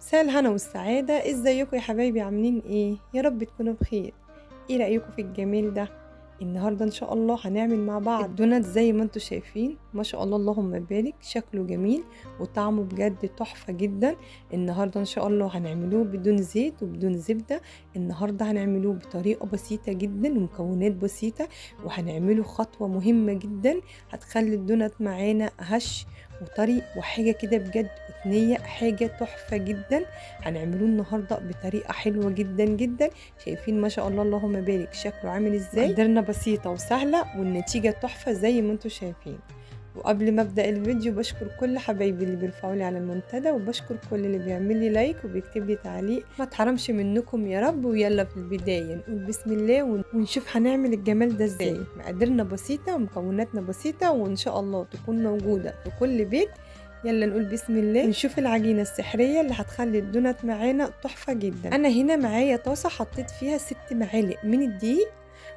مساء الهنا والسعادة. ازيكم يا حبايبي؟ عاملين ايه؟ يا رب تكونوا بخير. ايه رأيكم في الجميل ده؟ النهاردة ان شاء الله هنعمل مع بعض الدونات زي ما انتم شايفين، ما شاء الله اللهم بارك، شكله جميل وطعمه بجد تحفة جدا. النهاردة ان شاء الله هنعملوه بدون زيت وبدون زبدة. النهاردة هنعملوه بطريقة بسيطة جدا ومكونات بسيطة، وهنعمله خطوة مهمة جدا هتخلي الدونات معانا هش وطري وحاجة كده بجد قطنية، حاجة تحفة جدا. هنعملوه النهاردة بطريقة حلوة جدا جدا. شايفين ما شاء الله اللهم بارك شكله عامل ازاي؟ مقاديرنا بسيطة وسهلة والنتيجة تحفة زي ما انتم شايفين. وقبل ما ابدا الفيديو بشكر كل حبايبي اللي بيرفعوا لي على المنتدى، وبشكر كل اللي بيعمل لي like وبيكتب لي تعليق، ما اتحرمش منكم يا رب. ويلا في البداية نقول بسم الله ونشوف هنعمل الجمال ده ازاي. مقاديرنا بسيطة ومكوناتنا بسيطة وان شاء الله تكون موجودة في كل بيت. يلا نقول بسم الله ونشوف العجينة السحريه اللي هتخلي الدونات معانا تحفة جدا. انا هنا معايا طاسه حطيت فيها 6 معالق من الدقيق،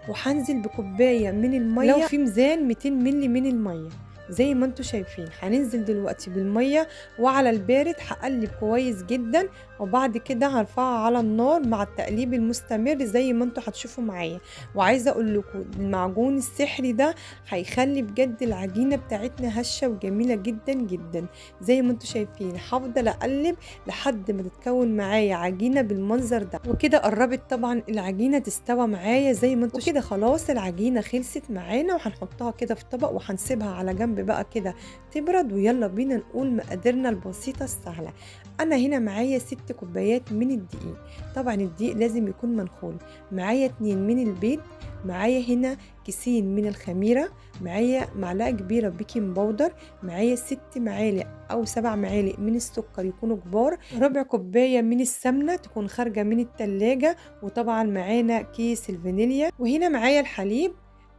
وهنزل بكوبايه من المية، لو في ميزان 200 ملي من المية زي ما انتم شايفين. هننزل دلوقتي بالمية وعلى البارد هقلب كويس جدا، وبعد كده هرفعها على النار مع التقليب المستمر زي ما انتم هتشوفوا معايا. وعايزه اقول لكم المعجون السحري ده هيخلي بجد العجينة بتاعتنا هشه وجميلة جدا جدا زي ما انتم شايفين. هفضل اقلب لحد ما تتكون معايا عجينه بالمنظر ده، وكده قربت طبعا العجينة تستوى معايا زي ما انتم كده. خلاص العجينة خلصت معانا، وهنحطها كده في طبق وهنسيبها على جنب بقى كده تبرد. ويلا بينا نقول مقاديرنا البسيطة السهلة. انا هنا معايا 6 كوبايات من الدقيق، طبعا الدقيق لازم يكون منخول. معايا 2 من البيض، معايا هنا كيسين من الخميرة، معايا معلقة كبيرة baking powder، معايا 6 معالق او 7 معالق من السكر يكونوا كبار، ربع كوباية من السمنة تكون خارجة من التلاجة، وطبعا معانا كيس الفانيليا. وهنا معايا الحليب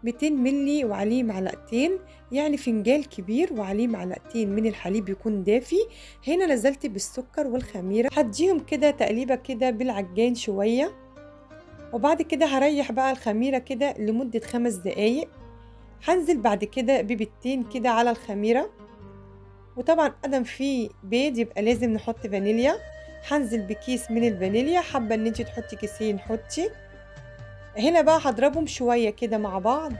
200 ملي وعليه معلقتين، يعني فنجان كبير وعليه معلقتين من الحليب يكون دافي. هنا نزلت بالسكر والخميرة، هديهم كده تقليبة كده بالعجان شوية، وبعد كده هريح بقى الخميرة كده لمدة 5 دقايق. هنزل بعد كده ببيضتين كده على الخميرة، وطبعا ادم فيه بيض يبقى لازم نحط فانيليا. هنزل بكيس من الفانيليا، حابة ان انتي تحطي كيسين حطي. هنا بقى هضربهم شوية كده مع بعض،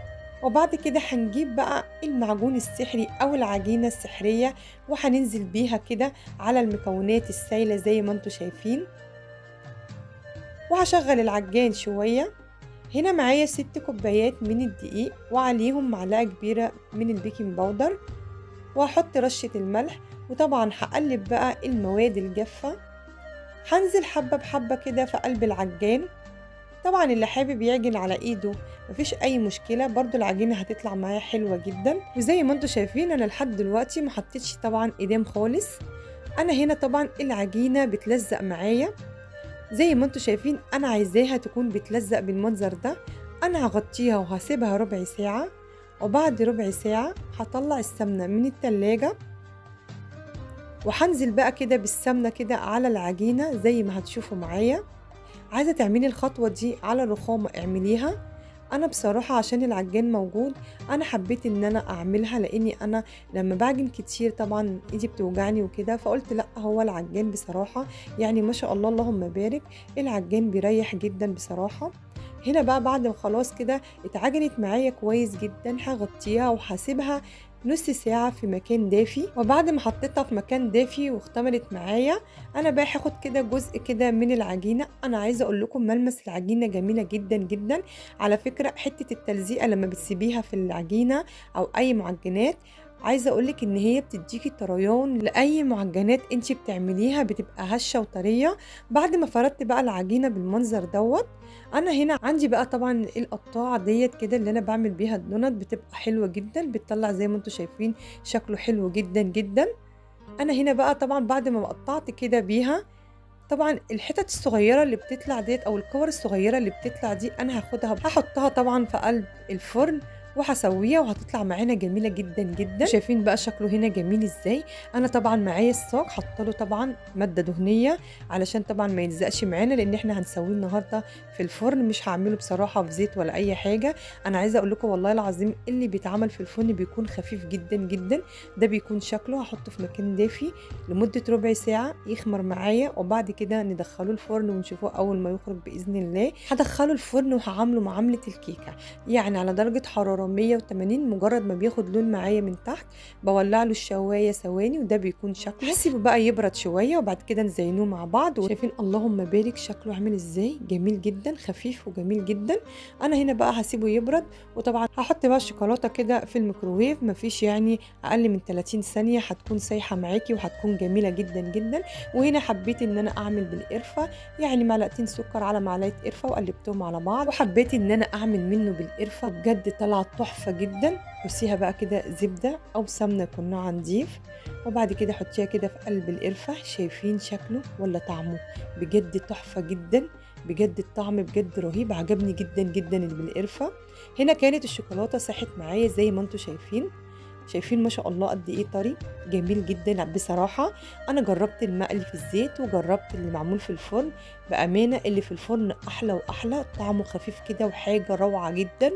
وبعد كده هنجيب بقى المعجون السحري او العجينة السحرية وهننزل بيها كده على المكونات السايلة زي ما انتم شايفين. وهشغل العجان شوية. هنا معايا 6 كوبايات من الدقيق وعليهم معلقة كبيرة من ال baking powder، وهحط رشة الملح، وطبعا هقلب بقى المواد الجافة. هنزل حبة بحبة كده في قلب العجان. طبعا اللي حابب يعجن على ايده مفيش اي مشكلة، برضو العجينة هتطلع معايا حلوة جدا. وزي ما انتم شايفين انا لحد دلوقتي ما حطيتش طبعا ايدام خالص. انا هنا طبعا العجينة بتلزق معايا زي ما انتم شايفين، انا عايزاها تكون بتلزق بالمنظر ده. انا هغطيها وهسيبها ربع ساعة، وبعد ربع ساعة هطلع السمنة من التلاجة، وهنزل بقى كده بالسمنه كده على العجينة زي ما هتشوفوا معايا. عايزه تعملي الخطوة دي على الرخامه اعمليها. انا بصراحة عشان العجان موجود انا حبيت ان انا اعملها، لاني انا لما بعجن كتير طبعا ايدي بتوجعني وكده، فقلت لا هو العجان بصراحة يعني ما شاء الله اللهم بارك العجان بيريح جدا بصراحة. هنا بقى بعد ما خلاص كده اتعجنت معايا كويس جدا هغطيها وهسيبها نص ساعة في مكان دافي. وبعد ما حطيتها في مكان دافي واختمرت معايا، انا بقى هاخد كده جزء كده من العجينة. انا عايزة اقول لكم ملمس العجينة جميلة جدا جدا. على فكرة حتة التلزيقة لما بتسيبيها في العجينة او اي معجنات، عايزة اقولك ان هي بتديكي طريان لاي معجنات انتي بتعمليها، بتبقى هشة وطرية. بعد ما فردت بقى العجينة بالمنظر دوت، انا هنا عندي بقى طبعا القطاعة ديت كده اللي انا بعمل بيها الدونات، بتبقى حلوة جدا، بتطلع زي ما انتم شايفين شكله حلو جدا جدا. انا هنا بقى طبعا بعد ما قطعت كده بيها، طبعا الحتت الصغيرة اللي بتطلع ديت او الكور الصغيرة اللي بتطلع دي انا هاخدها هحطها طبعا في قلب الفرن، وهسويها وهتطلع معانا جميلة جدا جدا. شايفين بقى شكله هنا جميل ازاي. انا طبعا معايا الصاج حاطه له طبعا مادة دهنية علشان طبعا ما يلزقش معانا، لان احنا هنسويه النهارده في الفرن، مش هعمله بصراحة في زيت ولا اي حاجة. انا عايزه اقول لكم والله العظيم اللي بيتعمل في الفرن بيكون خفيف جدا جدا. ده بيكون شكله. هحطه في مكان دافي لمدة ربع ساعة يخمر معايا، وبعد كده ندخله الفرن ونشوفه اول ما يخرج باذن الله. هدخله الفرن وهعمله معاملة الكيكه، يعني على درجه حرارة 180. مجرد ما بياخد لون معايا من تحت بولع له الشوايه ثواني، وده بيكون شكله. هسيبه بقى يبرد شوية وبعد كده نزينوه مع بعض. شايفين اللهم بارك شكله عامل ازاي، جميل جدا، خفيف وجميل جدا. انا هنا بقى هسيبه يبرد، وطبعا هحط بقى الشوكولاتة كده في الميكروويف، مفيش يعني اقل من 30 ثانية هتكون سايحه معاكي وهتكون جميلة جدا جدا. وهنا حبيت ان انا اعمل بالقرفه، يعني معلقتين سكر على معلقه قرفه وقلبتهم على بعض، وحبيت ان انا اعمل منه بالقرفه، بجد طلعت تحفة جدا. بصيها بقى كده زبدة او سمنه يكون نوعها نضيف، وبعد كده حطيها كده في قلب القرفه. شايفين شكله ولا طعمه؟ بجد تحفة جدا، بجد الطعم بجد رهيب، عجبني جدا جدا اللي بالقرفه. هنا كانت الشوكولاتة ساحت معايا زي ما انتم شايفين. شايفين ما شاء الله قد ايه طري، جميل جدا. بصراحة انا جربت المقلي في الزيت وجربت اللي معمول في الفرن، بامانه اللي في الفرن احلى واحلى، طعمه خفيف كده وحاجه روعه جدا.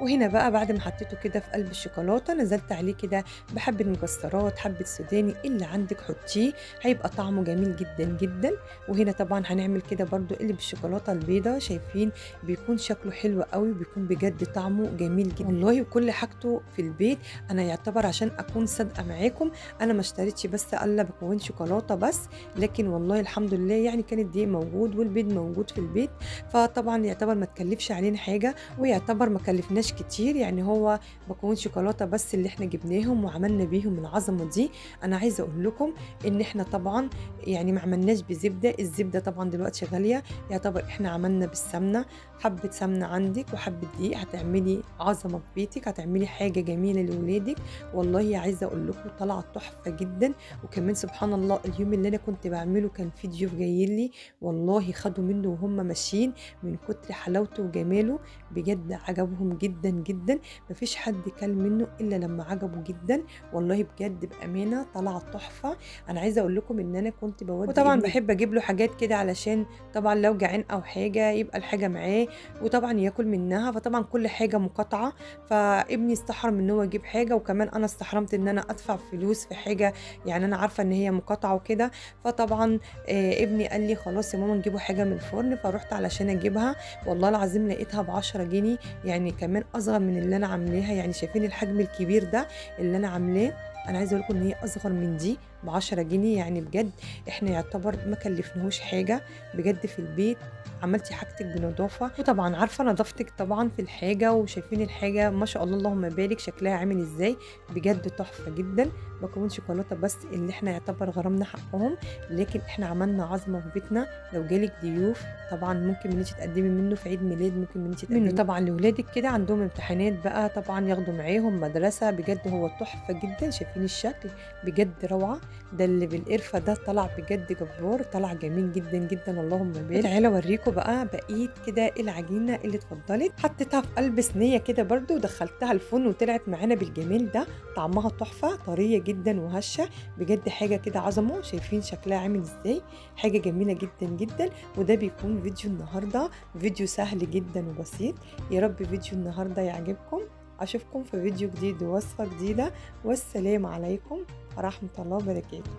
وهنا بقى بعد ما حطيته كده في قلب الشوكولاتة نزلت عليه كده بحبه مكسرات، حبه سوداني، اللي عندك حطيه، هيبقى طعمه جميل جدا جدا. وهنا طبعا هنعمل كده برضو اللي بالشوكولاته البيضاء، شايفين بيكون شكله حلو قوي، بيكون بجد طعمه جميل جدا والله. وكل حاجته في البيت. انا يعتبر عشان اكون صادقة معاكم انا ما اشتريتش بس الا بكون شوكولاتة بس، لكن والله الحمد لله يعني كان الدقيق موجود والبيض موجود في البيت، فطبعا يعتبر ما تكلفش علينا حاجة، ويعتبر ما كلفناش كتير. يعني هو بكون شوكولاتة بس اللي احنا جبناهم وعملنا بيهم العظمة دي. انا عايزه اقول لكم ان احنا طبعا يعني ما عملناش بزبده، الزبدة طبعا دلوقتي غالية، يعتبر احنا عملنا بالسمنه. حبه سمنه عندك وحبه دقيق هتعملي عظمه في بيتك، هتعملي حاجة جميلة لاولادك. والله عايزه اقول لكم طلعت تحفة جدا. وكمان سبحان الله اليوم اللي انا كنت بعمله كان في ضيوف جايين لي، والله خدوا منه وهم ماشيين من كتر حلاوته وجماله، بجد عجبهم جدا جدا، مفيش حد كل منه الا لما عجبه جدا والله بجد بامانه طلع تحفة. انا عايزه اقول لكم ان انا كنت بودي، وطبعا بحب اجيب له حاجات كده علشان طبعا لو جعان او حاجة يبقى الحاجة معاه وطبعا ياكل منها، فطبعا كل حاجة مقاطعه، فابني استحرم ان هو يجيب حاجة، وكمان انا استحرمت ان انا ادفع فلوس في حاجة يعني انا عارفه ان هي مقاطعه وكده. فطبعا ابني قال لي خلاص يا ماما نجيبوا حاجة من الفرن، فروحت علشان اجيبها، والله العظيم لقيتها ب10 جنيه، يعني كمان اصغر من اللي انا عاملاها. يعني شايفين الحجم الكبير ده اللي انا عاملاه، انا عايزه اقول لكم ان هي اصغر من دي ب10 جنيه، يعني بجد احنا يعتبر ما كلفناهوش حاجة بجد. في البيت عملتي حاجتك بنظافه، وطبعا عارفه نظافتك طبعا في الحاجة، وشايفين الحاجة ما شاء الله اللهم بارك شكلها عامل ازاي، بجد تحفة جدا. بكون شوكولاتة بس اللي احنا يعتبر غرمنا حقهم، لكن احنا عملنا عظمه في بيتنا. لو جالك ضيوف طبعا ممكن ان انت تقدمي منه في عيد ميلاد، ممكن ان انت تقدمي منه طبعا لاولادك كده عندهم امتحانات بقى طبعا ياخدوا معاهم مدرسه، بجد هو تحفة جدا. شايفين الشكل بجد روعه، ده اللي بالقرفه ده طلع بجد جبار، طلع جميل جدا جدا اللهم بارك. تعالوا اوريكم بقى بقيت كده العجينة اللي اتفضلت، حطيتها في قلب صينية كده برده ودخلتها الفرن وطلعت معانا بالجمال ده، طعمها تحفة، طرية جدا وهشه، بجد حاجة كده عظمه. شايفين شكلها عامل ازاي، حاجة جميلة جدا جدا. وده بيكون فيديو النهارده، فيديو سهل جدا وبسيط. يا رب فيديو النهارده يعجبكم، اشوفكم في فيديو جديد ووصفه جديدة، والسلام عليكم ورحمة الله وبركاته.